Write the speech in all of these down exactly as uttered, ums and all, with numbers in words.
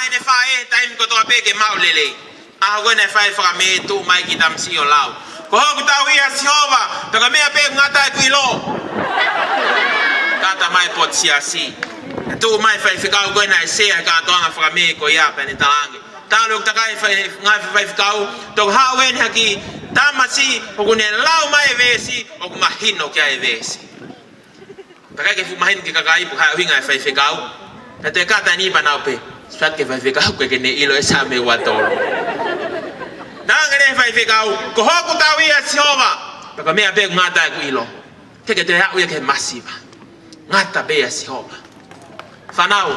Ne fai e taimi kotoa pē ke maʻu lelei. ʻAho ko ē naʻe fai e fakamē, tuʻu mai e kiʻi tamasiʻi ʻo lau: Ko hoku tauhi ʻa Sihova, pea ko e meʻa pē ʻoku ngata ʻeku ʻilo. Kātaki mai e potu siasi. Tuʻu mai e faifekau ko ē naʻe sea he kātoanga fakamē ko ia pea ne talaange: Talu ʻeku takai fai, ngaahi faifekau, toki haʻu eni ha kiʻi tamasiʻi ʻoku ne lau mai e veesi, ʻoku mahino ki ai e veesi. Pea ʻikai ke fuʻu mahino ki he kakai pe ko e hā e ʻuhinga e faifekau. Pea toe kātaki eni pea nau pehē: Sio atu ki he faifekau, ʻoku ʻikai ke ne ʻilo e Saame ua tolu. Talaange leva e faifekau: Ko hoku tauhi ʻa Sihova, pea ko e meʻa pē ʻoku ngata ʻeku ʻilo. ʻIkai ke toe aʻu ia ki he masiva. Ngata pē ʻia Sihova. Fānau.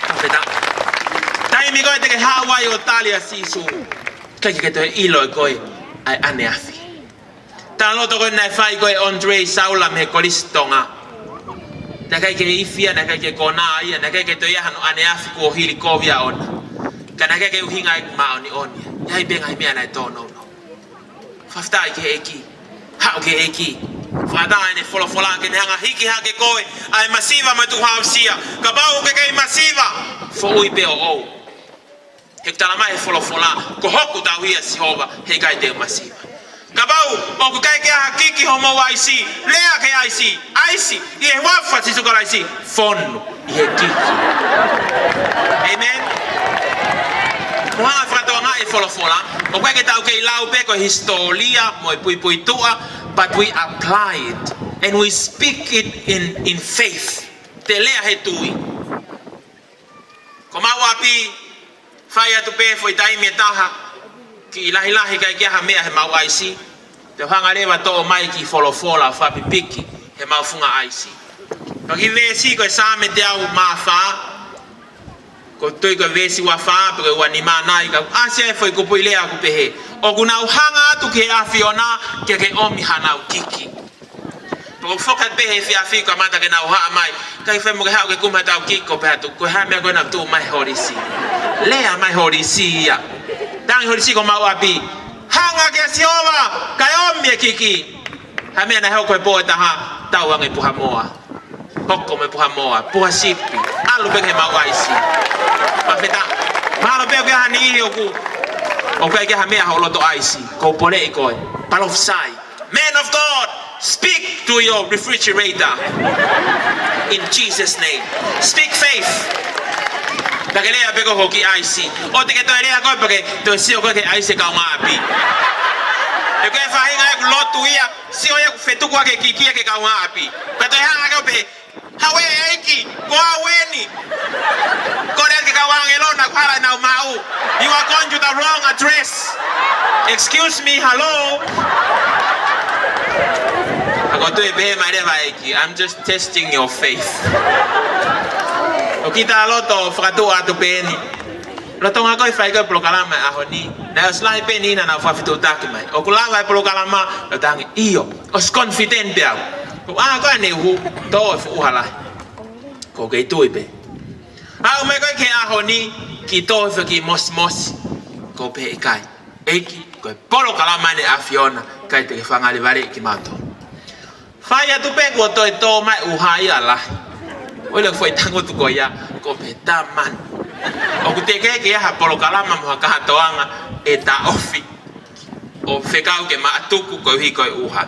Fakafetaʻi. Taimi ko ē te ke haʻu ai ʻo tali ʻa Sīsū, ʻikai ke toe ʻilo ʻe koe ʻa e ʻaneafi. Talanoa ko ē naʻe fai ko ē ʻe Andre Saula mei he Kolisi Tonga. Naʻe ʻikai ke ifi ia, naʻe ʻikai ke konā ia, naʻe ʻikai ke toe ʻi ai hano ʻaneafi kuo hili kovi ʻaʻana. Ka naʻe ʻikai ke ʻuhinga ia ʻoku māʻoniʻoni ia. ʻI ai pē ngaahi meʻa naʻe tōnounou. Fakafetaʻi ki he ʻEiki. Haʻu ki he ʻEiki. Fakataha ʻene folofola ke ne hanga ʻo hiki hake koe ʻa e masiva mo e tukuhausia. Kapau ʻoku ke kei masiva, foʻui pē ʻo ʻou. He ʻoku tala mai he folofola: Ko hoku tauhi ʻa Sihova, heʻikai te u masiva. Kapau ʻoku ʻikai ke ʻi ai ha kiki ʻi homou ʻaisi, lea ki he ʻaisi: ʻAisi, ʻi he huafa ʻo Sīsū Kalaisi, fonu ʻi he kiki. ʻĒmeni. Mou hanga ʻo fakatokangaʻi e folofola. ʻOku ʻikai ke tau kei lau pē ko e hisitōlia mo e puipuituʻa, but we apply it and we speak it in, in faith. Te lea he tui. Ko homau ʻapi, fai atu pē foʻi taimi ʻe taha, kiʻi lahilahi ʻikai ke ʻi ai ha meʻa heʻemau ʻaisi, te u hanga leva ʻo toʻo mai e kiʻi folofola ʻo fakapipiki heʻemau funga ʻaisi. Ko e kiʻi veesi ko e Saame teau mā fā, ʻoku ou tui ko e veesi ua fā pe ko e ua nima nai, ka ʻoku ʻasi ai e foʻi kupuʻi lea ʻoku pehē: ʻOku nau hanga atu ki he ʻAfiona ke ke ʻomi hanau kiki. Pea ʻoku foki atu pē he efiafi, kamata ke nau haʻu mai. Kae fai mo ke haʻu ke kumi haʻatau kiki, ʻo pehē atu: Ko e hā e meʻa ko ē naʻe tuʻu mai he holisi? Lea mai e holisi ia. Talaange e holisi ko homau ʻapi: Hanga kia Sihova, kae ʻomi e kiki. Hā e meʻa naʻe hoko he pō ʻe taha? Tauange e puha moa. Hoko mo e puha moa, puha sipi, ʻalu pē ki heʻemau ʻaisi. Fakafetaʻi. Mahalo pē ʻoku ʻi ai ha niʻihi ʻoku, ʻoku ʻikai ke ʻi ai ha meʻa ʻi ho loto ʻaisi. ʻOku ou poleʻi koe. Palōfisai. Man of God, speak to your refrigerator. In Jesus' name. Speak faith. Pea ke lea pē koe ki he ʻaisi. ʻOua te ke toe lea koe pea ke toe sio koe ki he ʻaisi ʻa e kaungāʻapi. He ko e faʻahinga ia ʻoku lotu ia, sio ia ʻoku fetuku hake e kiki ia ki he kaungāʻapi. Pea toe hanga hake ʻo pehē: Hau ē ʻEiki, ko au eni. Kole ki he kau ʻāngelo naʻa ku hala ʻenau maʻu. You are going to the wrong address. Excuse me, hello. ʻOku ou tui ʻe pehē mai leva e ʻEiki: I'm just testing your faith. ʻOku ou kiʻi talaloto fakatuʻa atu pē eni. Lolotonga ko ē e fai ko ē e polokalama he ʻaho ni, naʻe ʻosi lahi pē e niʻihi naʻa nau fakafetuʻutaki mai: ʻOku lava e polokalama? Naʻa ku talaange: ʻIo. ʻOsi confident pē au. Ko e ʻā ko ē ʻaneuhu, tō e fuʻu ʻuha lahi. ʻOku ou kei tui pē. Aʻu mai ko ē ki he ʻaho ni, kiʻi tō e foʻi kiʻi mosimosi. ʻOku ou pehē: ʻIkai, ʻEiki, ko e polokalama eni ʻa e ʻAfiona, ʻikai te ke fakangalivaleʻi kimautolu. Fai atu pē kuo toe tō mai e ʻuha ia lahi. ʻOi, lele e foʻi tangutu ko ia, ʻoku ou pehē: Tā manu. ʻOku teʻeki ke ʻi ai ha polokalama mo ha kātoanga ʻe taʻofi ʻo fekau ke mātuku koeʻuhi ko e ʻuha.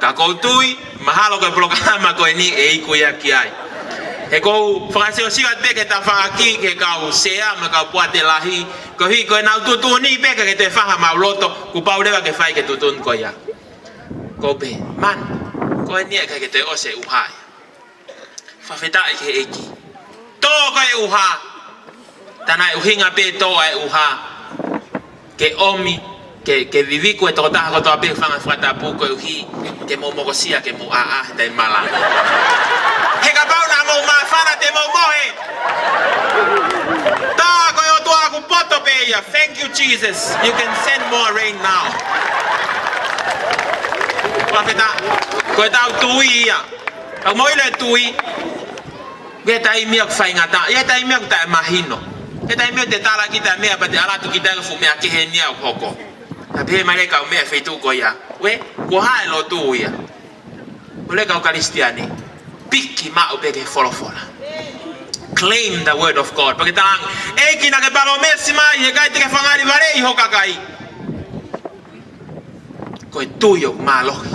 Ka ʻoku ou tui mahalo ko e polokalama ko eni ʻe iku ia ki ai. He ʻoku ou fakasiosio atu pē ki he tafaʻaki, ki he kau sea mo e kau poate lahi, koeʻuhi ko ʻenau tuʻutuʻuni pē ke ke toe fai haʻamau loto, kuo pau leva ke fai e tuʻutuʻuni ko ia. ʻOku ou pehē: Manu, ko eni ia, ʻikai ke toe ʻosi e ʻuha ia. Fakafetaʻi ki he ʻEiki. Tō ko ē e ʻuha. Tā naʻe ʻuhinga pē tō ʻa e ʻuha ke ʻomi, ke, ke viviku e tokotaha kotoa pē he fanga fakatapu, koeʻuhi ke mou mokosia, ke mou ʻāʻā he taimi malanga. He kapau naʻa mou māfana te mou mohe. Tā ko e ʻOtua ʻoku poto pē ia. Thank you, Jesus. You can send more rain now. Fakafetaʻi. Ko ʻetau tui ia. Ka mou ʻilo e tui, ʻoku ʻi ai e taimi ia ʻoku faingataʻa, ʻi ai e taimi ia ʻoku taʻemahino. ʻI ai e taimi ia ʻoku te tala kita e meʻa pea te ʻalu atu kita ki he fuʻu meʻa kehe eni ia ʻoku hoko. Pea pehē mai leva e kau meʻa he feituʻu ko ia: Uē, ko e hā e lotu ia? Ko e lea e kau Kalisitiane: Piki maʻu pē ki he folofola. Claim the word of God. Pea ke talaange, ʻEiki, naʻa ke palōmesi mai, he ʻikai te ke fakaʻaliʻali ho kakai. Ko e tui ʻoku mālohi.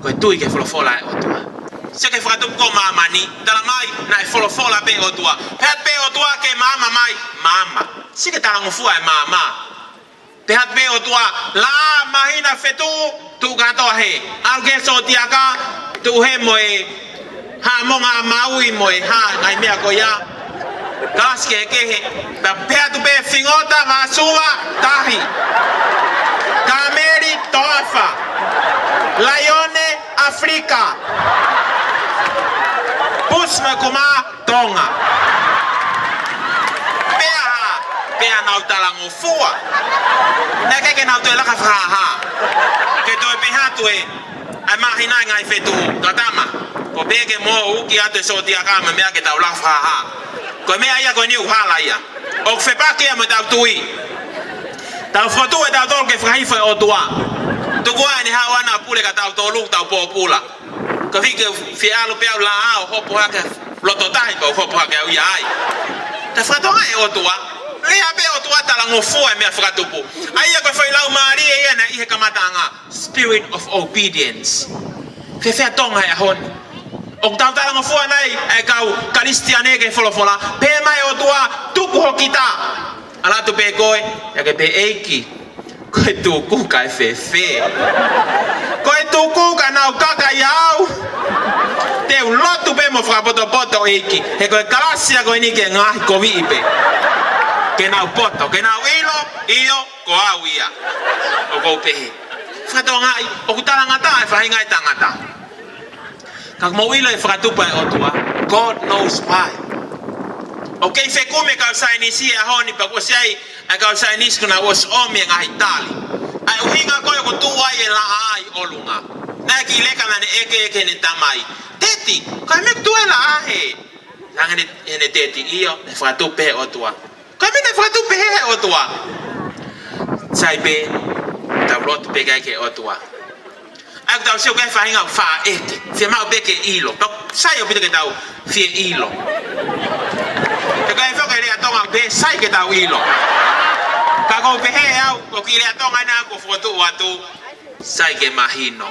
Ko e tui ki he folofola ʻa e ʻOtua. Sio ki he fakatupu ko māmani, talamai, naʻe folofola pē ʻOtua. Pehē pē ʻOtua ke maama mai, maama. Sio ki he talangofua ʻa e maama. Pehē pē ʻOtua, laʻā māhina fetuʻu, tuʻu kātoa hē. ʻAlu ki he sōtiaka, tuʻu hē mo e haʻamonga ʻa Maui mo e hā, ngaahi meʻa ko ia. Kalasi kehekehe. Pea pehē atu pē fingota, vaʻa suva, tahi. Kāmeli, toafa. Laione, ʻAfilika. Pusi mo e kumā, Tonga. Pea hā, pea nau talangofua. Naʻe ʻikai ke nau toe laka fakahāhā. Ke toe pehē atu ē, ʻa e māhina ʻi he ngaahi fetuʻu. Ka tama, ko e pehē ke mou uki atu e sōtiaka mo e meʻa ke tau laka fakahāhā. Ko e meʻa ia ko eni ʻoku hala ia. ʻOku fepaki ia mo ʻetau tui. Tau fokotuʻu ʻe tautolu ke fakahifo e ʻOtua. Tuku ā ʻene haʻu ʻana ʻo pule kia tautolu, tau pōpula. Ka fiki fie ʻalu pē au laʻā ʻo hopo hake loto tahi pea u hopo hake au ia ai. Tau fakatokangaʻi e ʻOtua. Lea pē ʻOtua talangofua e meʻa fakatupu. ʻA ia ko e foʻi laumālie ia naʻe ʻi he kamataʻanga. Spirit of obedience. Fēfē ʻa Tonga he ʻaho ni? ʻOku tau talangofua nai e kau Kalisitiane ki he folofola. Pehē mai ʻOtua, tuku ho kita. ʻAlu atu pē koe, ia ke pehē ʻEiki. Ko e tuku kae fēfē. Ko e tuku ka nau kaka ia au. Te u lotu pē mo fakapotopoto ʻEiki. He ko e kalasi ia ko eni ke ngaahi koviʻi pē. Ke nau poto, ke nau ʻilo, ʻio, ko au ia. ʻOku ou pehē. Fakatokangaʻi, ʻoku talangataʻa e faʻahinga e tangata. Ka mou ʻilo e fakatupu ʻa e ʻOtua. God knows why. ʻOku kei fekumi e kau saienisi he ʻaho ni pea kuo ʻosi ʻi ai e kau saienisi kuo nau ʻosi ʻomi e ngaahi tali. ʻA e ʻuhinga ko ē ʻoku tuʻu ai e laʻā ʻi ʻolunga. Naʻe kiʻi leka naʻa ne ʻeke ki heʻene tamai. Teti, ko e hā e meʻa ʻoku tuʻu ai e laʻā hē? Talaange ʻe heʻene teti, ʻio, naʻe fakatupu pehē ʻe he ʻOtua. Ko e meʻa naʻe fakatupu pehē ʻe he ʻOtua. Sai pē, tau lotu pē ki he ʻOtua. ʻA ia ʻoku tau sio ki he faʻahinga ʻoku faʻa ʻeke. Fiemaʻu pē ke ʻilo. Pea sai ʻaupito ke tau fie ʻilo. He ko e foʻi lea Tonga pē sai ke tau ʻilo. Ka ʻoku ou pehē au, ko e kiʻi lea Tonga ena ʻoku ou fokotuʻu atu. Sai ke mahino.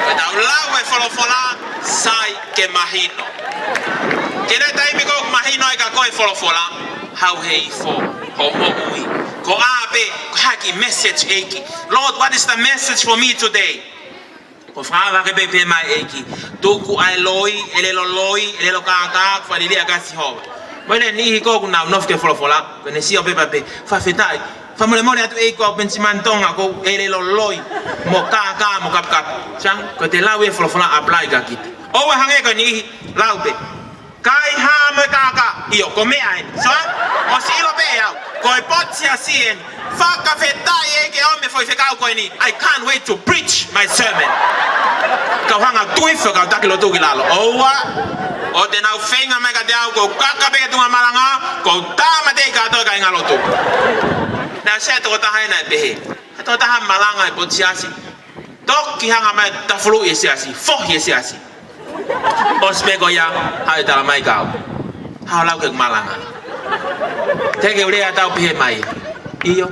Ko ʻetau lau e folofola, sai ke mahino. Ke ʻi ai e taimi ʻoku mahino ai kia koe e folofola, hau hē ifo hoʻo moʻui. Ko e ʻā pē, ko e hā e kiʻi message ʻEiki. Lord, what is the message for me today? Ko e fakaava ke pehē mai ʻEiki. Tuku ʻa e loi, ʻelelo loi, ʻelelo kākā, ko e fakaʻilifia ʻa Sihova. Mou ʻilo e niʻihi ko ē ʻoku nau nofo ki he folofola, ko ʻene sio pē pea pehē, fakafetaʻi. Fakamolemole atu ʻEiki ko au Penisimani Tonga ko e ʻelelo loi, mo kākā, mo kapikapi. Sai, ko ʻete lau e folofola apply kia kita. ʻOua ʻe hangē ko e niʻihi lau pē. Kaihaʻa mo e kākā, ʻio, ko e meʻa eni. So, ʻosi ʻilo pē ʻe au. Ko e potu siasi eni. Fakafetaʻi ʻEiki ʻomi e foʻi fekau ko eni. I can't wait to preach my sermon. Kau hanga ʻo tui fekau taki lotu ki lalo. ʻOua, ʻoua te nau feinga mai kiate au, ʻoku ou kaka pē ki he tuʻunga malanga, ʻoku ou tāmateʻi kātoa e kāinga lotu. Naʻe ʻi ai e tokotaha ʻe naʻe pehē. Ko e tokotaha malanga he potu siasi. Toki hanga mai ʻo tafuluʻi e siasi, fohi e siasi. ʻOsi pē ko ia, haʻu ʻo talamai kia au. Haʻu ʻo lau ki heʻeku malanga. Teʻeki ke u lea atu au pehē mai. ʻIo,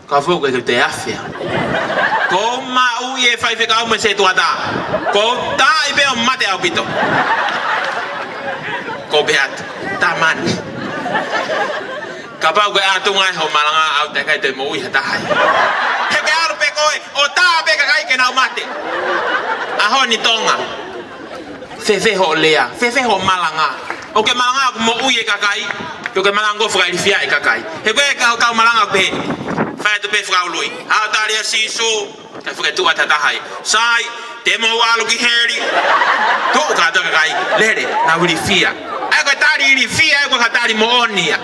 ka fou ke te afea. ʻOku ou maʻu ʻi he faifekau mo e setuata. ʻOku ou taaʻi pē ʻo mate ʻaupito. ʻOku ou pehē atu. Tamani. Kapau ko e ʻatunga ē hoʻo malanga ʻoku teʻeki ai te u moʻui ha taha ai. He ke ʻalu pē koe, ʻo tā pē kakai ke nau mate. ʻAho ni Tonga. Fēfē hoʻo lea, fēfē hoʻo malanga. ʻOku ke malanga ʻoku moʻui e kakai, ʻoku ke malanga ʻoku fakaʻilifia e kakai. He ko e kau, kau malanga pē, fai atu pē fakaului. Haʻu ʻo tali ʻa Sīsū, kae fakaetuʻu ʻa e taha ai. Sai, te mou ʻalu ki heli. Tuʻu kātoa e kakai, lele, nau ilifia. ʻA ia ko e tali ilifia, ʻa ia ko e tali moʻoni ia.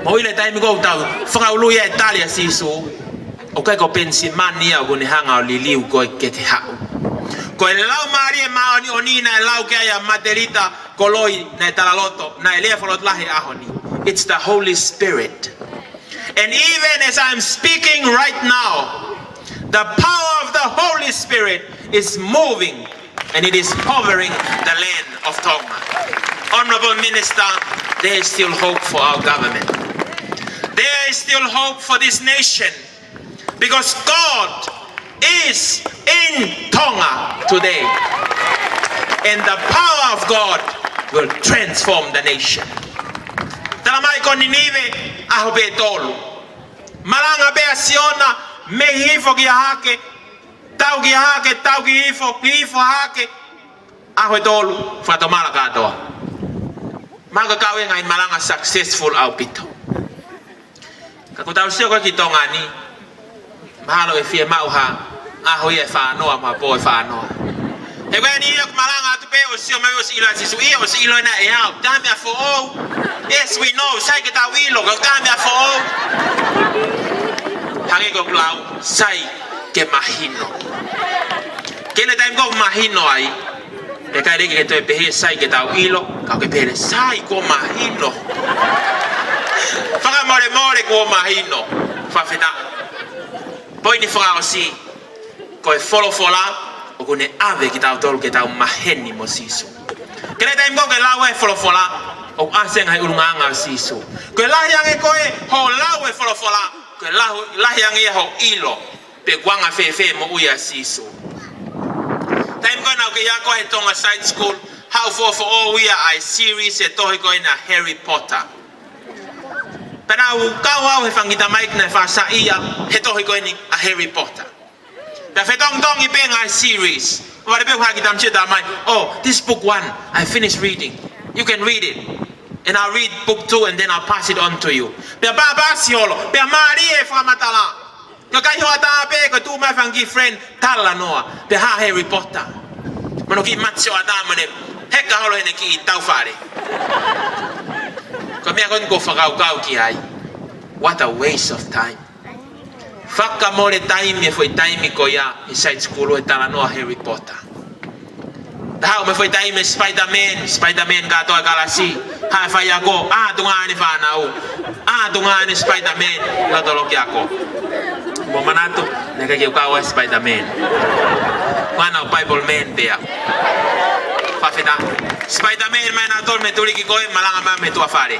Mou ʻilo e taimi ʻoku tau fakaului ai e tali ʻa Sīsū. ʻOku ʻikai ko Penisimani ia ʻoku ne hanga ʻo liliu koe ke ke haʻu. Ko e Laumālie Māʻoniʻoni naʻe lau ki ai ʻa Matelita Koloi naʻe talaloto, naʻe lea fakalotolahi he ʻaho ni. It's the Holy Spirit. And even as I'm speaking right now, the power of the Holy Spirit is moving and it is covering the land of Tonga. Honorable Minister, there is still hope for our government. There is still hope for this nation because God is in Tonga today. And the power of God will transform the nation. Tala mai ko Ninive, ʻaho pē tolu. Malanga pē ʻa Siona, mei hihifo ki hahake, tau ki hahake, tau ki hihifo, hihifo hahake, ʻaho ʻe tolu, fakatomala kātoa. Mahalo ko e kau e ngaahi malanga successful ʻaupito. Ka ko ʻetau sio ko ē ki Tonga ni, mahalo ʻe fiemaʻu ha ʻaho ia ʻe fāngofulu, mo ha pō ʻe fāngofulu. He ko eni ia ʻoku malanga atu pē ʻo sio mai ʻosi ʻilo ʻa Sīsū, ʻio ʻosi ʻilo ena ʻe au, taha meʻa foʻou. Yes, we know, sai ke tau ʻilo, ka taha meʻa foʻou. Hangē ko ʻeku lau, sai ke mahino. Ko e taimi ko ē ʻoku mahino ai, ʻe ʻikai leva ke toe pehē sai ke tau ʻilo, ka ke pehē sai kuo mahino. Fakamolemole kuo mahino. Fakafetaʻi. Poini fakaʻosi, ko e folofola ʻoku ne ʻave kitautolu ke tau maheni mo Sīsū. Ko e taimi ko ē ʻoku ke lau e folofola, ʻoku ʻasi e ngaahi ʻulungaanga ʻo Sīsū. Ko e lahi ange ko ē hoʻo lau e folofola, ko e lau, lahi ange ia hoʻo ʻilo pe ʻoku anga fēfē e moʻui ʻa Sīsū. Taimi ko ē naʻa ku kei ako he Tonga Side School, haʻu foʻofoʻou ia ʻa e series e tohi ko eni ʻa Harry Potter. Pea naʻa ku kau au he fanga kiʻi tamaiki naʻe faʻa saiʻia he tohi ko eni ʻa Harry Potter. Pea fetongitongi pē ngaahi series. Vale pē ha kiʻi tamasiʻi ʻo tala mai, "Oh, this book one, I finished reading. You can read it. And I'll read book two and then I'll pass it on to you." Pea pāpasi holo, pea mālie e fakamatala. Ko e kai hoʻatā pē, ko e tuʻu mai fanga kiʻi friend, talanoa. Pea hā Harry Potter. Mo hono kiʻi mati sioʻata mo ne heka holo heʻene kiʻi tau fale. Ko e meʻa ko eni ʻoku ou fakakaukau ki ai. What a waste of time. Fakamole taimi e foʻi taimi ko ia he side school he talanoa Harry Potter. Pea haʻu mo e foʻi taimi Spider-Man, Spider-Man kātoa e kalasi. Haʻu e faiako, ʻā tuʻunga ʻene fānau. ʻĀ tuʻunga ʻene Spider-Man, loto loki ako. Mou manatu, naʻe ʻikai ke u kau ai Spider-Man. Ko ʻeku Bible man pē au. Fakafetaʻi. Spider-Man mai nautolu mei he tuliki ko ē, malanga mai mei tuʻa fale.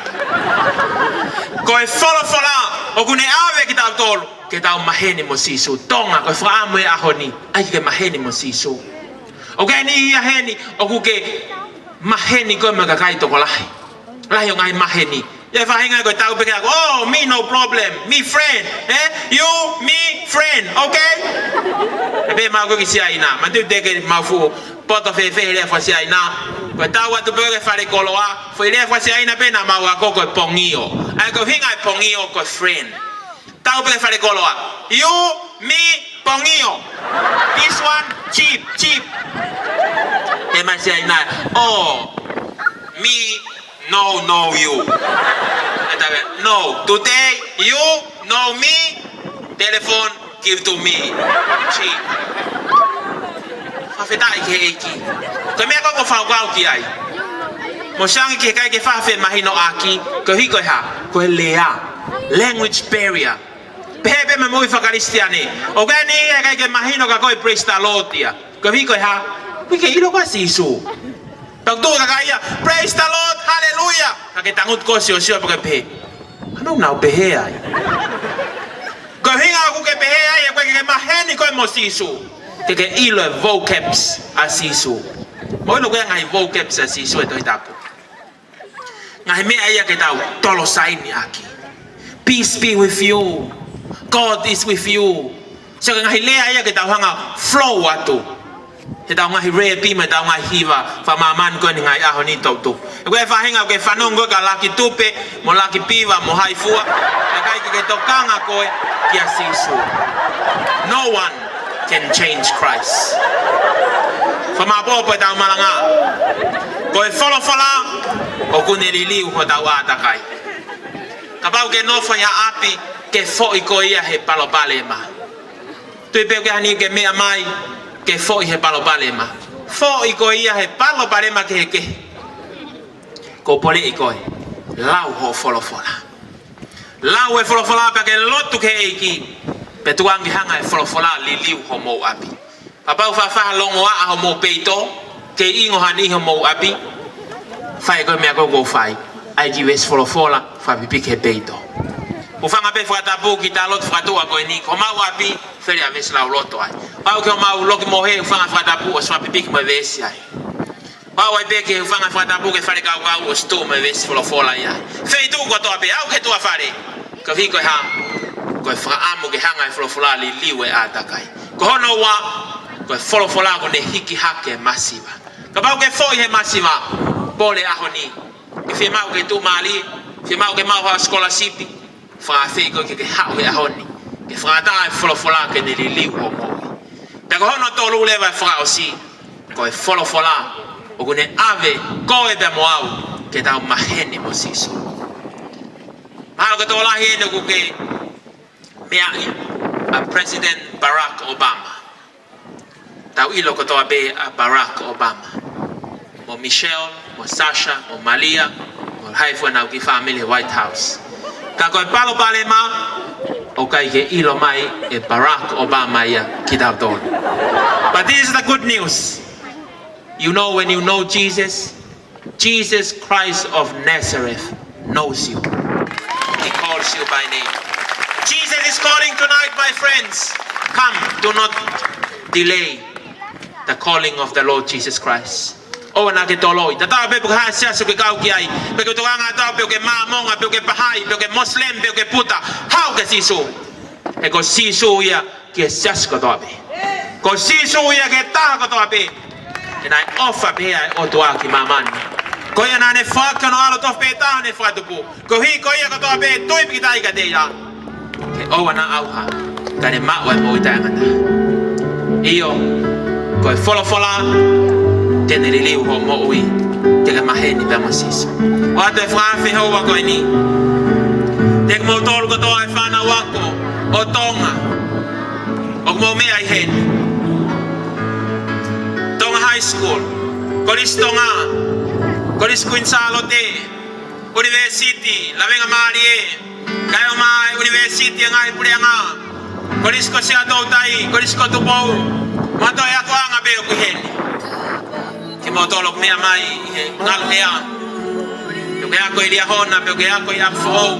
Ko e folofola ʻoku ne ʻave kitautolu ke tau maheni mo Sīsū. Tonga, ko e fakaʻamu e ʻaho ni, ʻai ke maheni mo Sīsū. ʻOku ʻi ai e niʻihi ia heni ʻoku ke maheni koe mo e kakai tokolahi. Lahi hoʻo ngaahi maheni. ʻI ai e faʻahinga ko e tau pē ke ako, "Oh, me no problem, me friend, eh? You, me, friend, okay?" ʻE pehē mai ko ē ki Siaina, manatuʻi te ke maʻu fuʻu poto fēfē he lea faka-Siaina. Ko e tau atu pē ki he falekoloa, foʻi lea faka-Siaina pē naʻa mau ako ko e pongio. ʻA ia ko e ʻuhinga e pongio ko e friend. Tau pē ki he falekoloa. "You, me, pongio. This one, cheap, cheap." Pehē mai Siaina, "Oh, me, no, no, you." ʻE tau pē, "No, today, you, no, me, telephone, give to me. Cheap." Fakafetaʻi ki he ʻEiki. Ko e meʻa ko ē ʻoku ou fakakaukau ki ai. Mou sio ange ki he ʻikai ke faʻa femahinoʻaki, koeʻuhi ko e hā, ko e lea. Language barrier. Pehē pē mo e moʻui faka-Kalisitiane. ʻOku ʻi ai e niʻihi ʻikai ke mahino kia koe praise the Lord ia. Koeʻuhi ko e hā, ʻoku ʻikai ke ʻilo koe ʻa Sīsū. Tau tuʻu e kakai ia, "Praise the Lord, hallelujah." Ka ke tangutu koe ʻo siosio pē ke pehē, "Hā naʻa nau pehē ai?" Ko e ʻuhinga ʻoku ke pehē ai, he ʻoku ʻikai ke maheni koe mo Sīsū. Ke ke ʻilo e vocabs ʻa Sīsū. Mou ʻilo ko e ngaahi vocabs ʻa Sīsū he Tohi Tapu. Ngaahi meʻa ia ke tau tolo saini ʻaki. "Peace be with you. God is with you." So ko e ngaahi lea ia ke tau hanga ʻo flow atu he ʻetau ngaahi repi mo ʻetau ngaahi hiva fakamāmani ko eni he ngaahi ʻaho ni toutou. ʻOku ʻi ai e faʻahinga ʻoku ke fanongo ka laki tupe, mo laki piva, mo hai fua. ʻE ʻikai ke ke tokanga koe kia Sīsū. No one can change Christ. Fakamāʻopoʻopo ʻetau malanga. Ko e folofola ʻoku ne liliu hotau ʻātakai. Kapau ʻoku ke nofo ʻi ha ʻapi, ke foʻi koe ia he palopalema. Tui pē ʻoku ʻi ai ha niʻihi ʻoku ke meʻa mai, ke foʻi he palopalema. Foʻi koe ia he palopalema kehekehe. ʻOku ou poleʻi koe, lau hoʻo folofola. Lau e folofola pea ke lotu ki he ʻEiki, pea tuku ange ke hanga ʻe he folofola ʻo liliu homou ʻapi. Kapau ʻoku faʻa faʻa longoaʻa homou peito, kei ʻingo ha niʻihi homou ʻapi, fai ko e meʻa ko ē ʻoku ou fai. ʻAi ki he veesi folofola, fakapipiki he peito. Hūfanga pē he fakatapu ki he lotu fakatuʻa ko eni, ko homau ʻapi, fele ʻa e veesi lauloto ai. Pau ke homau loki mohe, hūfanga he fakatapu ʻosi fakapipiki mo e veesi ai. Pau ai pē ke hūfanga he fakatapu ki he fale kaukau ʻosi tuʻu mo e veesi folofola ia. Feituʻu kotoa pē, aʻu ki he tuʻa fale. Koeʻuhi ko e hā? Ko e fakaʻamu ke hanga ʻe he folofola ʻo liliu e ʻātakai. Ko hono ua, ko e folofola ʻoku ne hiki hake e masiva. Kapau ʻoku ke foʻi he masiva, pole ʻaho ni. Ke fiemaʻu ke tuʻumālie, fiemaʻu ke maʻu ha sikolasipi, fakaafeʻi koe ke ke haʻu he ʻaho ni ke fakaʻatā e folofola ke ne liliu hoʻo moʻui. Pea ko hono tolu leva ʻe fakaʻosi, ko e folofola ʻoku ne ʻave koe pea mo au ke tau maheni mo Sīsū. Mahalo ko e tokolahi eni ʻoku ke meaʻi ʻa President Barack Obama. Tau ʻilo kotoa pē ʻa Barack Obama, mo Michelle, mo Sasha, mo Malia, mo e hā fua ʻenau kiʻi fāmili he White House. Ka ko e palopalema, ʻoku ʻikai ke ʻilo mai ʻe Barack Obama ia kitautolu. But this is the good news. You know, when you know Jesus, Jesus Christ of Nazareth knows you. He calls you by name. Jesus is calling tonight, my friends. Come, do not delay the calling of the Lord Jesus Christ. ʻOua naʻa ke toloi. Tatau ai pē pe ko e hā e siasi ʻoku ke kau ki ai, pe ko e tokanga ʻatautolu, pe ko e Māmonga, pe ko e Pahai, pe ko e Muslim, pe ko e Puta. Haʻu kia Sīsū. He ko Sīsū ia ki he siasi kotoa pē. Ko Sīsū ia ki he taha kotoa pē. He naʻe ʻofa pehē ʻa e ʻOtua ki māmani, ko ia naʻa ne foaki hono ʻAlo tofu pē taha ne fakatupu, koeʻuhi ko ia kotoa pē ʻe tui pīkitai kiate ia, ke ʻoua naʻa ʻauha, ka ne maʻu ʻa e moʻui taʻengata. ʻIo, ko e folofola te ne liliu hoʻo moʻui, te ke maheni pea mo Sīsū. ʻOatu e fakaafe he houa ko eni kiate kimoutolu kotoa e fānau ako ʻo Tonga ʻoku mou meʻa ʻi heni. Tonga High School, Kolisi Tonga, Kolisi Kuini Sālote, ʻUnivēsiti Lavengamālie, kae ʻumaʻā ʻa e ʻUnivēsiti ʻa e Ngaahi Puleʻanga, Kolisi ko Siaʻatoutai, Kolisi ko Tupou, mo e toe akoʻanga pē ʻoku ʻi heni. Kimoutolu ʻoku meʻa mai ʻi he ngaluʻea, pe ʻoku ke ako ʻi Liahona, pe ʻoku ke ako ʻi ʻApifoʻou,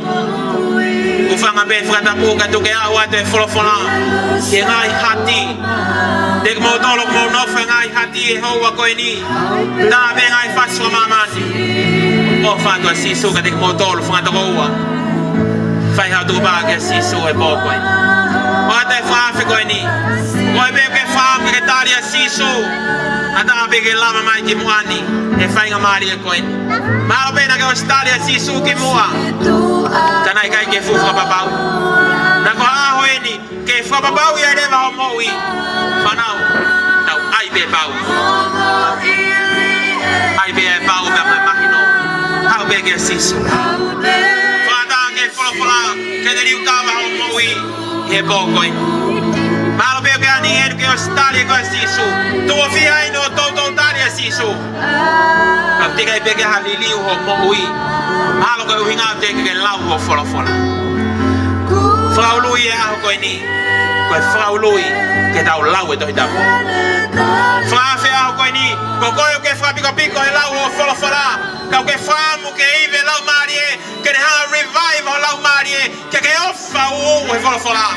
hūfanga pē he fakatapu kae tuku ke aʻu atu e folofola ki he ngaahi hati. Kiate kimoutolu ʻoku mou nofo he ngaahi hati he houa ko eni, tā pē ngaahi fasi ʻo māmani. ʻOfa atu ʻa Sīsū kiate kimoutolu fanga tokoua. Fai haʻo tukupā kia Sīsū he pō ko eni. ʻOatu e fakaafe ko eni. Ko e meʻa ke fai ke ke tali ʻa Sīsū, ʻatā pē ke lava mai ki muʻa ni he faingamālie ko eni. Mahalo pē naʻa ke ʻosi tali ʻa Sīsū kimuʻa, ka naʻe ʻikai ke fuʻu fakapapau. Ka ko e ʻaho eni ke fakapapauʻi ai leva hoʻo moʻui. Fānau, tau ʻai pē pau. ʻAi pē ʻa e pau pea mo e mahino. Haʻu pē kia Sīsū. Fakaʻatā ki he folofola ke ne liliu kava hoʻo moʻui he pō ko eni. Mahalo pē ʻoku ke ʻi heni ʻoku ke ʻosi tali koe ʻe Sīsū. Tuʻo fiha eni ʻo toutou tali ʻa Sīsū, ka ʻoku teʻeki ai pē ke ʻi ai ha liliu hoʻo moʻui. Mahalo ko e ʻuhinga ʻoku teʻeki ke lau hoʻo folofola. Fakaului e ʻaho ko eni, ko e fakaului ke tau lau e Tohi Tapu. Fakaafe e ʻaho ko eni, ko koe ʻoku ke fakapikopiko he lau hoʻo folofola, ka ʻoku ke fakaʻamu ke ivi e Laumālie, ke ne hanga ʻo revive ho laumālie, ke ke ʻofa ʻo ʻuʻu he folofola.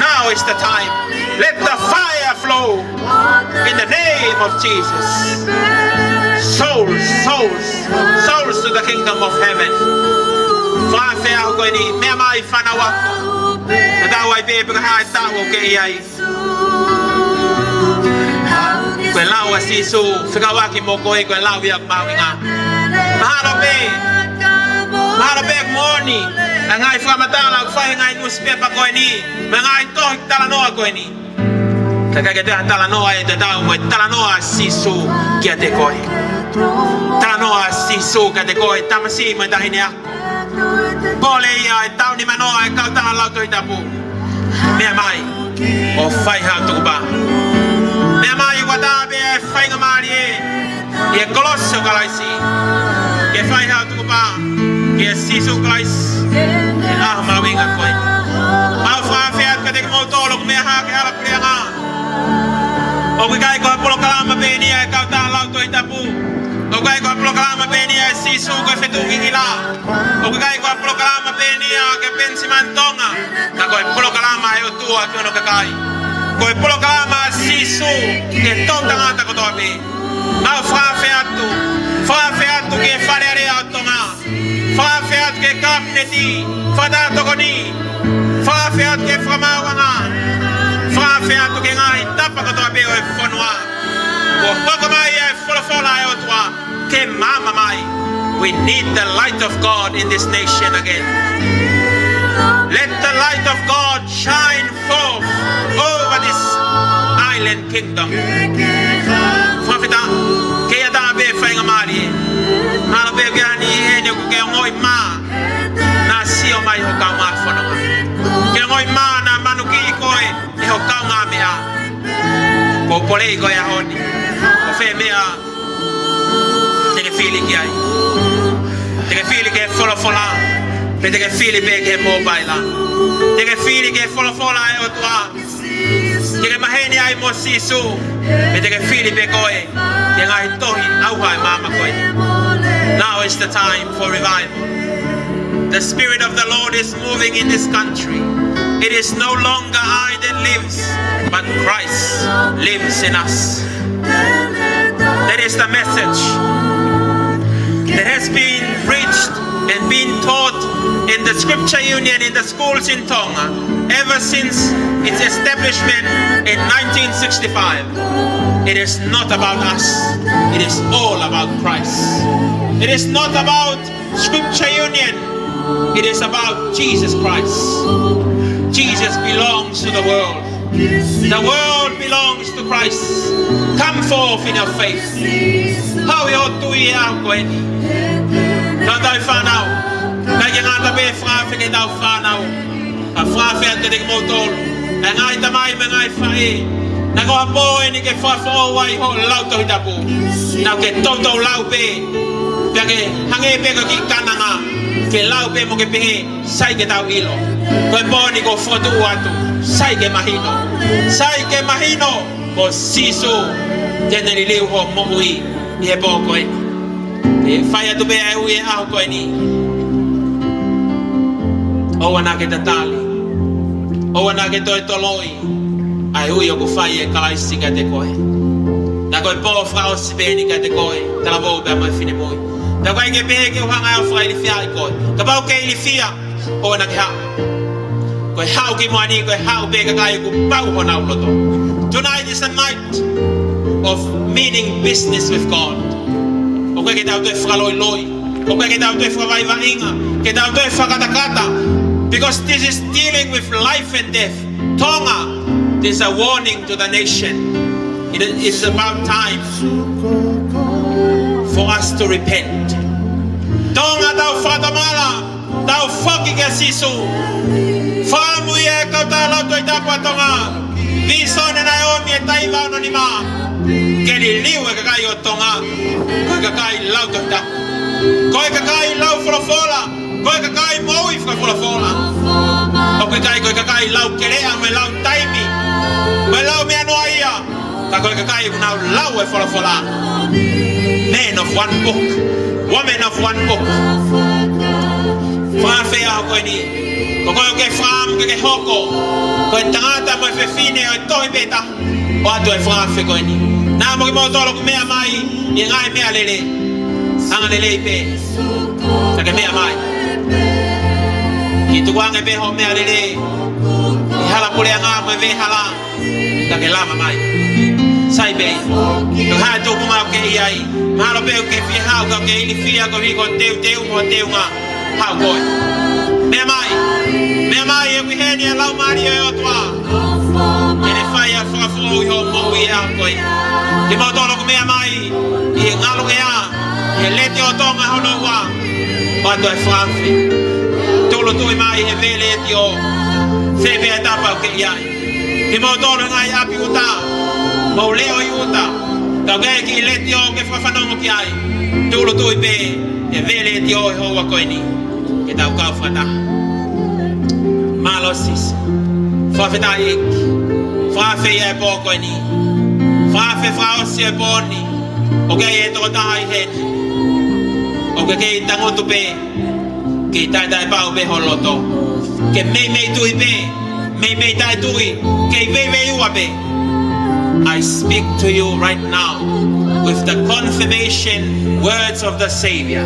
Now is the time. Let the fire flow in the name of Jesus. Souls, souls, souls to the kingdom of heaven. Fakaafe e ʻaho ko eni, meʻa mai fānau ako. Tatau ai pē pe ko e hā e taʻu ʻoku ke ʻi ai. Ko e lau ʻa Sīsū fekauʻaki mo koe, ko e lau ia ʻoku mahuʻinga. Mahalo pē, mahalo pē ʻoku moʻoni ʻa e ngaahi fakamatala ʻoku fai he ngaahi nusipepa ko eni, mo e ngaahi tohi talanoa ko eni. Ka ʻoku ʻikai ke toe ʻi ai ha talanoa ʻe tatau mo e talanoa ʻa Sīsū kiate koe. Talanoa ʻa Sīsū kiate koe, tamasiʻi mo e taʻahine ako. Pole ia ʻe taʻu nimanoa e kau tangata lau Tohi Tapu. Meʻa mai ʻo fai haʻo tukupā. Meʻa mai ʻoku ʻatā pē e faingamālie ʻi he kolosi ʻo Kalaisi ke fai haʻo tukupā kia Sīsū Kalaisi he ʻaho mahuʻinga ko eni. Mau fakaafe atu kiate kimoutolu ʻoku meʻa hake hala puleʻanga. ʻOku ʻikai ko ha polokalama pē eni ia e kau tangata lau Tohi Tapu. ʻOku ʻIkai ko e polokalama pē eni ʻa Sīsū ko e fetuʻu ngingila. ʻOku ʻikai ko e polokalama pē eni ʻa Benjamin Tonga. Ka ko e polokalama ʻa e ʻOtua ki hono kakai. Ko e polokalama ʻa Sīsū ki he toʻutangata kotoa pē. Mau fakaafe atu. Fakaafe atu ki he Fale Alea ʻo Tonga. Fakaafe atu ki he Kapineti. Fakatokoni. Fakaafe atu ki he Fakamaauʻanga. Fakaafe atu ki he ngaahi tapa kotoa pē ʻo e fonua. Kuo hoko mai ʻa e folofola ʻa e ʻOtua ke maama mai. We need the light of God in this nation again. Let the light of God shine forth over this island kingdom. Fakafetaʻi, ke ʻiate koe pē faingamālie. Mahalo pē ʻoku ke ʻi heni ʻoku ke ongoʻi mā naʻa sio mai ho kaungāfononga. Ke ongoʻi mā naʻa manukiʻi koe ʻe ho kaungāmeʻa. Ko e pole ko e ʻaho ni. Ko fē meʻa te ke fili ki ai? Te ke fili ki he folofola, pe te ke fili pē ki he mōpaila? Te ke fili ki he folofola ʻa e ʻOtua, ke ke maheni ai mo Sīsū, pe te ke fili pē koe ki he ngaahi tohi ʻauha ʻo e maama ko eni? Now is the time for revival. The Spirit of the Lord is moving in this country. It is no longer I that lives, but Christ lives in us. That is the message that has been preached and been taught in the Scripture Union, in the schools in Tonga, ever since its establishment in nineteen sixty-five. It is not about us. It is all about Christ. It is not about Scripture Union. It is about Jesus Christ. Jesus belongs to the world. The world belongs to Christ. Come forth in your faith. Haʻu ʻi hoʻo tui he ʻaho ko eni. Tau tau fānau. ʻIkai ke ngata pē he fakaafe ki heʻetau fānau. Ka fakaafe atu kiate kimoutolu, ʻa e ngaahi tamai mo e ngaahi faʻē. Naʻa ko ha pō eni ke fakafoʻou ai hoʻo lau Tohi Tapu. Naʻa ke toutou lau pē. Pea ke hangē pē ko e kiʻi kananga. Ke lau pē mo ke pehē, sai ke tau ʻilo. Ko e pō ni kuo fokotuʻu atu. Sai ke mahino. Sai ke mahino ko Sīsū te ne liliu hoʻo moʻui ʻi he pō ko eni. Ke fai atu pē ʻa e ui he ʻaho ko eni. ʻOua naʻa ke tatali. ʻOua naʻa ke toe toloi ʻa e ui ʻoku fai ʻe Kalaisi kiate koe. Naʻa ko e pō fakaʻosi pē eni kiate koe, talavou pea mo e finemui. Naʻa ʻikai ke pehē ke u hanga ʻe au ʻo fakailifiaʻi koe. Kapau ʻoku ke ilifia, ʻoua naʻa ke haʻu. Ko e haʻu ki muʻa ni, ko e haʻu pē ʻa e kakai ʻoku pau honau loto. Tonight is a night of meaning business with God. ʻOku ʻikai ke tau toe fakaloiloi. ʻOku ʻikai ke tau toe fakavaʻivaʻinga. Ke tau toe fakakatakata. Because this is dealing with life and death. Tonga, this is a warning to the nation. It is about time for us to repent. Tonga, tau fakatomala. Tau foki kia Sīsū. Fakaʻamu ʻa e kau tala Tohi Tapu ʻa Tonga. Vīsone naʻe ʻomi ʻe Taiva ono nima. Ke liliu e kakai ʻo Tonga. Ko e kakai lau Tohi Tapu. Ko e kakai lau folofola. Ko e kakai moʻui fakafolofola. ʻOku ʻikai ko e kakai lau kelea mo e lau taimi. Mo e lau meʻa noa ia. Ka ko e kakai ʻoku nau lau e folofola. Men of one book. Women of one book. Fakaafe ʻaho ko eni. Ko koe ʻoku ke fakaʻamu ke ke hoko ko e tangata mo e fefine ʻo e tohi pē taha. ʻOatu e fakaafe ko eni. Naʻa mo kimoutolu ʻoku meʻa mai ʻi he ngaahi meʻalele. Angalelei pē. Ka ke meʻa mai. Ke tukuange pē hoʻo meʻalele ʻi he hala puleʻanga mo e veʻehala. Ka ke lava mai. Sai pē. Ko e hā e tūkunga ʻoku ke ʻi ai? Mahalo pē ʻoku ke fie haʻu ka ʻoku ke ilifia koeʻuhi ko e teuteu mo e teunga. Haʻu koe. Meʻa mai. Meʻa mai, ʻoku ʻi heni ʻa e Laumālie ʻo e ʻOtua. Ke ne fai ʻa e fakafoʻou ʻi hoʻo moʻui ʻaho ko eni. Kimoutolu ʻoku meʻa mai ʻi he ngaluʻea, ʻi he Letiō Tonga hono ua. ʻOatu e fakaafe. Tūʻulutui mai he vē letiō. Fē pē ʻa e tapa ʻoku ke ʻi ai? Kimoutolu he ngaahi ʻapi ʻuta, mou leʻo ʻi ʻuta, ka ʻoku ʻi ai e kiʻi letiō ke fakafanongo ki ai. Tūʻulutui pē he vē letiō he houa ko eni. Ke tau kau fakataha. Mālō Sīsū. Fakafetaʻi ʻEiki. Fakaafe ʻa e pō ko eni. Fakaafe fakaʻosi e pō ni. ʻOku ʻi ai e tokotaha ʻi heni. ʻOku ke kei tangutu pē, kei taʻetaʻepau pē ho loto. Ke meimei tui pē, meimei taʻetui, kei veiveiua pē. I speak to you right now with the confirmation words of the Savior.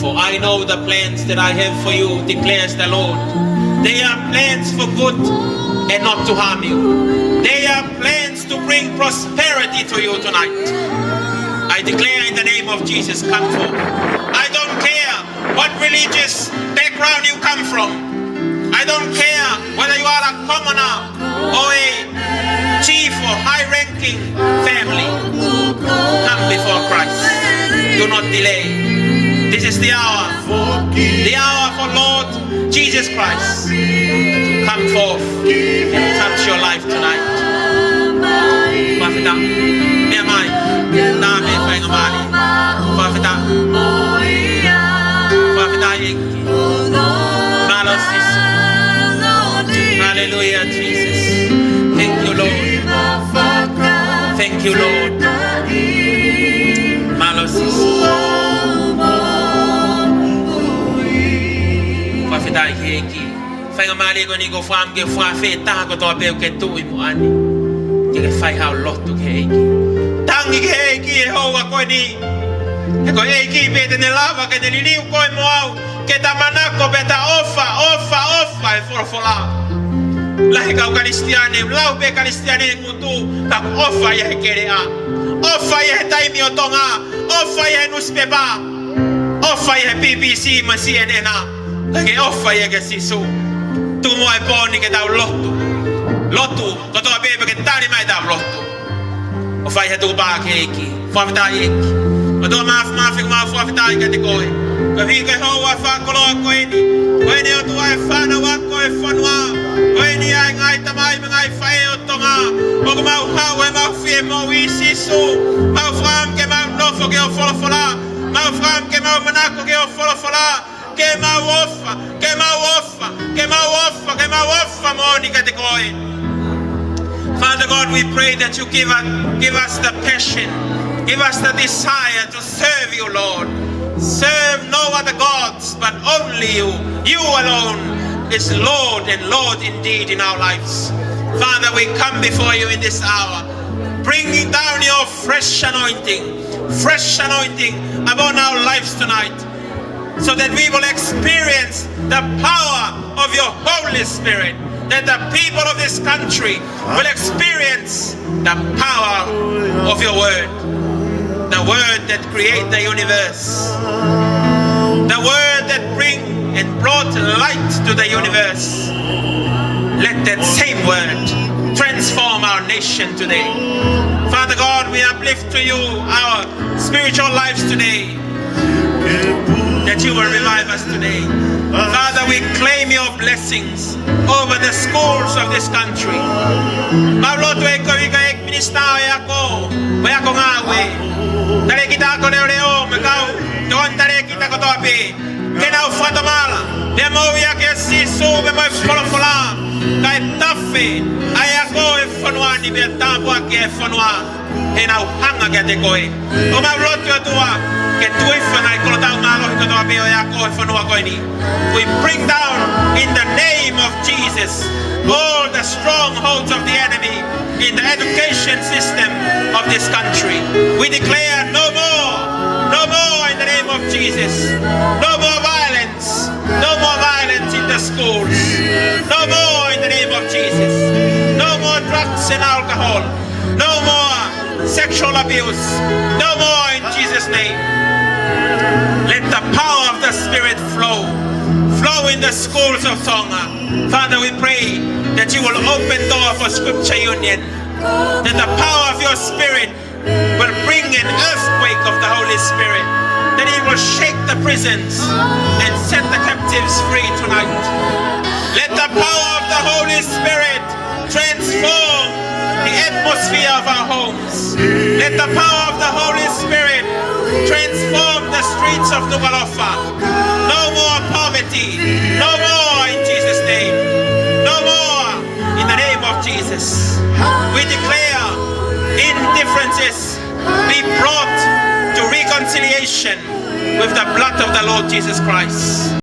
For I know the plans that I have for you, declares the Lord. They are plans for good and not to harm you. They are plans to bring prosperity to you tonight. I declare in the name of Jesus, come forth. I don't care what religious background you come from. I don't care whether you are a commoner or a chief or high-ranking family. Come before Christ. Do not delay. This is the hour. The hour for Lord Jesus Christ to come forth and touch your life tonight. Fakafetaʻi. Meʻa mai. Tame faingamālie. Fakafetaʻi. Fakafetaʻi. Mālō Sīsū. Hallelujah, Jesus. Thank you, Lord. Thank you, Lord. Mālō Sīsū. Fakafetaʻi ki he ʻEiki. Faingamālie ko eni ʻoku ou fakaʻamu ke fakafetaʻi kotoa pē ʻoku ke tuʻu ʻi muʻa ni. Ke ke fai hao lotu ki he ʻEiki. Tangi ki he ʻEiki he houa ko eni. He ko e ʻEiki pē te ne lava ke ne liliu koe mo au ke ta manako pea ta ʻofa, ʻofa, ʻofa he folofola. Lahi e kau Kalisitiane, lau pē Kalisitiane he ngutu, ka ʻoku ʻofa ia he keleʻa. ʻOfa ia he Taimi ʻo Tonga, ʻofa ia he nusipepa, ʻofa ia he B B C mo e C N N. Ka ke ʻofa ia kia Sīsū. Tuku muʻa e pō ni ke tau lotu. Lotu, kotoa pē pea ke tali mai ʻetau lotu. ʻO fai ha tukupā ki he ʻEiki. Fakafetaʻi ʻEiki. ʻOtua Māfimafi, ʻoku mau fakafetaʻi kiate koe. Koeʻuhi ko e houa fakakoloa ko eni. Ko eni ʻOtua e fānau ako e fonua. Ko eni ʻa e ngaahi tamai mo e ngaahi faʻē ʻo Tonga. ʻOku mau haʻu he mau fie moʻui Sīsū. Mau fakaʻamu ke mau nofo ki ho folofola. Mau fakaʻamu ke mau manako ki ho folofola. Ke mau ʻofa, ke mau ʻofa, ke mau ʻofa, ke mau ʻofa moʻoni kiate koe. Father God, we pray that you give us, give us the passion, give us the desire to serve you, Lord. Serve no other gods, but only you. You alone is Lord and Lord indeed in our lives. Father, we come before you in this hour, bringing down your fresh anointing, fresh anointing upon our lives tonight, so that we will experience the power of your Holy Spirit, that the people of this country will experience the power of your word, the word that create the universe, the word that bring and brought light to the universe. Let that same word transform our nation today. Father God, we uplift to you our spiritual lives today, that you will revive us today. Father, we claim your blessings over the schools of this country. Mau lotu ʻEiki ko e ʻEiki Minisitā ʻo e Ako, ʻo e Ako Ngāue, Talēkita Ako Leʻoleʻo, mo e kau tokoni talēkita kotoa pē, ke nau fakatomala, pea moʻui ʻaki ʻa Sīsū, pea mo e folofola, kae tafe ʻa e ako ʻo e fonua ni, pea tāpuaki ʻa e fonua, heʻenau hanga kiate koe. ʻOku mau lotu ʻOtua, ke tuʻi hifo ʻa e ngaahi kolotau mālohi kotoa pē ʻo e ako ʻo e fonua ko eni. We bring down in the name of Jesus all the strongholds of the enemy in the education system of this country. We declare no more, no more in the name of Jesus. No more violence, no more violence in the schools. No more in the name of Jesus. No more drugs and alcohol. No more sexual abuse. No more in Jesus' name. Let the power of the Spirit flow. Flow in the schools of Tonga. Father, we pray that you will open door for Scripture Union, that the power of your Spirit will bring an earthquake of the Holy Spirit, that it will shake the prisons and set the captives free tonight. Let the power of the Holy Spirit transform the atmosphere of our homes. Let the power of the Holy Spirit transform the streets of Nukuʻalofa. No more poverty. No more in Jesus' name. No more in the name of Jesus. We declare indifferences be brought to Rico reconciliation with the blood of the Lord Jesus Christ.